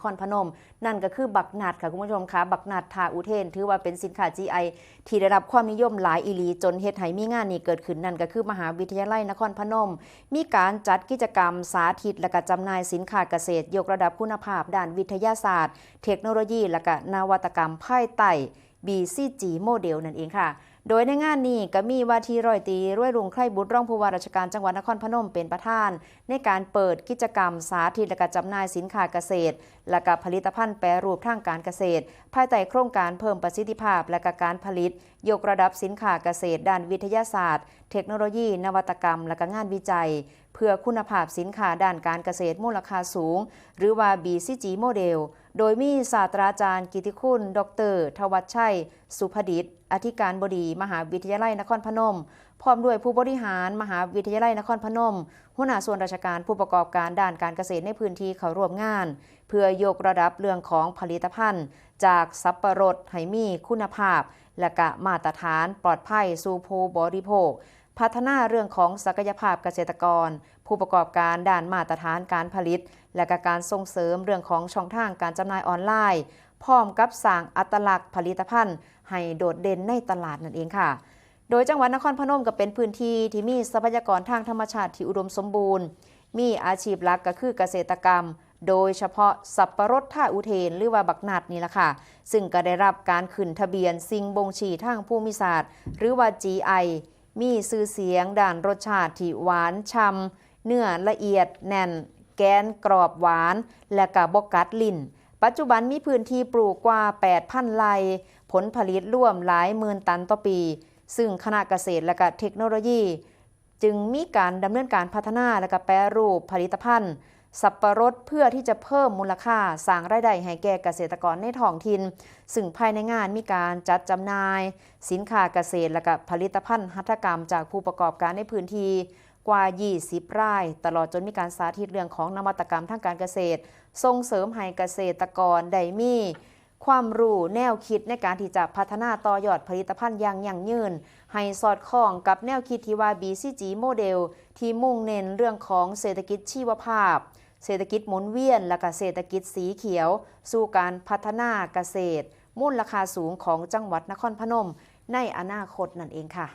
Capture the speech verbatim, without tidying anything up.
ครพนม นั่นก็คือบักนัดค่ะคุณผู้ชมคะ บักนัดท่าอุเทน ถือว่าเป็นสินค้า จี ไอ ที่ได้รับความนิยมหลายอีหลี จนเฮ็ดให้มีงานนี้เกิดขึ้น นั่นก็คือมหาวิทยาลัยนครพนม มีการจัดกิจกรรมสาธิต และก็จำหน่ายสินค้าเกษตร ยกระดับคุณภาพด้านวิทยาศาสตร์ เทคโนโลยี และก็นวัตกรรมภายใต้ บีซีจี โมเดล นั่นเองค่ะ โดยในงานนี้ก็มีว่าที่ร้อยตรีรวยรุ่งไคร่บุตร รองผู้ว่าราชการจังหวัดนครพนมเป็นประธาน ในการเปิดกิจกรรมสาธิตและก็จำหน่ายสินค้าเกษตร และก็ผลิตภัณฑ์แปรรูปทางการเกษตร ภายใต้โครงการเพิ่มประสิทธิภาพ และก็การผลิต ยกระดับสินค้าเกษตรด้านวิทยาศาสตร์ เทคโนโลยี นวัตกรรม และก็งานวิจัย เพื่อคุณภาพสินค้าด้านการเกษตรมูลค่าสูง หรือว่า บีซีจี โมเดล โดยมีศาสตราจารย์กิติคุณ ดร ทวัชชัย สุภดิษ อธิการบดีมหาวิทยาลัยนครพนม พร้อมด้วยผู้บริหารมหาวิทยาลัยนครพนม หัวหน้าส่วนราชการ ผู้ประกอบการด้านการเกษตรในพื้นที่เข้าร่วมงาน เพื่อยกระดับเรื่องของผลิตภัณฑ์ จากสับปะรดให้มีคุณภาพ และกะมาตรฐานปลอดภัยสู่ผู้บริโภค พัฒนาเรื่องของศักยภาพเกษตรกร ผู้ประกอบการด้านมาตรฐานการผลิต และกะการส่งเสริมเรื่องของช่องทางการจำหน่ายออนไลน์ พร้อมกับสร้างอัตลักษณ์ผลิตภัณฑ์ให้โดดเด่นในตลาดนั่นเองค่ะ โดยจังหวัดนครพนมก็เป็นพื้นที่ที่มีทรัพยากรทางธรรมชาติที่อุดมสมบูรณ์ มีอาชีพหลักก็คือเกษตรกรรม โดยเฉพาะสับปะรดท่าอุเทน หรือว่าบักนัดนี่ล่ะค่ะ ซึ่งก็ได้รับการขึ้นทะเบียนสิ่งบ่งชี้ทางภูมิศาสตร์ หรือว่า จี ไอ มีชื่อเสียงด้านรสชาติที่หวานฉ่ำ เนื้อละเอียดแน่น แกนกรอบหวาน และก็บ่กัดลิ้น ปัจจุบันมีพื้นที่ปลูกกว่า แปดพัน ไร่ ผลผลิตรวมหลายหมื่นตันต่อปี ซึ่งคณะเกษตรและก็เทคโนโลยี จึงมีการดำเนินการพัฒนาและก็แปรรูปผลิตภัณฑ์ สับปะรดเพื่อที่จะเพิ่มมูลค่าสร้างรายได้ให้แก่เกษตรกรในท้องถิ่น ซึ่งภายในงานมีการจัดจำหน่าย สินค้าเกษตรและก็ผลิตภัณฑ์หัตถกรรมจากผู้ประกอบการในพื้นที่กว่า ยี่สิบ ราย ตลอดจนมีการสาธิตเรื่องของนวัตกรรมทางการเกษตร ส่งเสริมให้เกษตรกรได้มี ความรู้แนวคิดในการที่จะพัฒนาต่อยอดผลิตภัณฑ์อย่างยั่งยืน ให้สอดคล้องกับแนวคิดที่ว่า บีซีจี โมเดล ที่มุ่งเน้นเรื่องของเศรษฐกิจชีวภาพ เศรษฐกิจหมุนเวียน และก็เศรษฐกิจสีเขียว สู่การพัฒนาเกษตร มูลค่าสูงของจังหวัดนครพนมในอนาคตนั่นเองค่ะ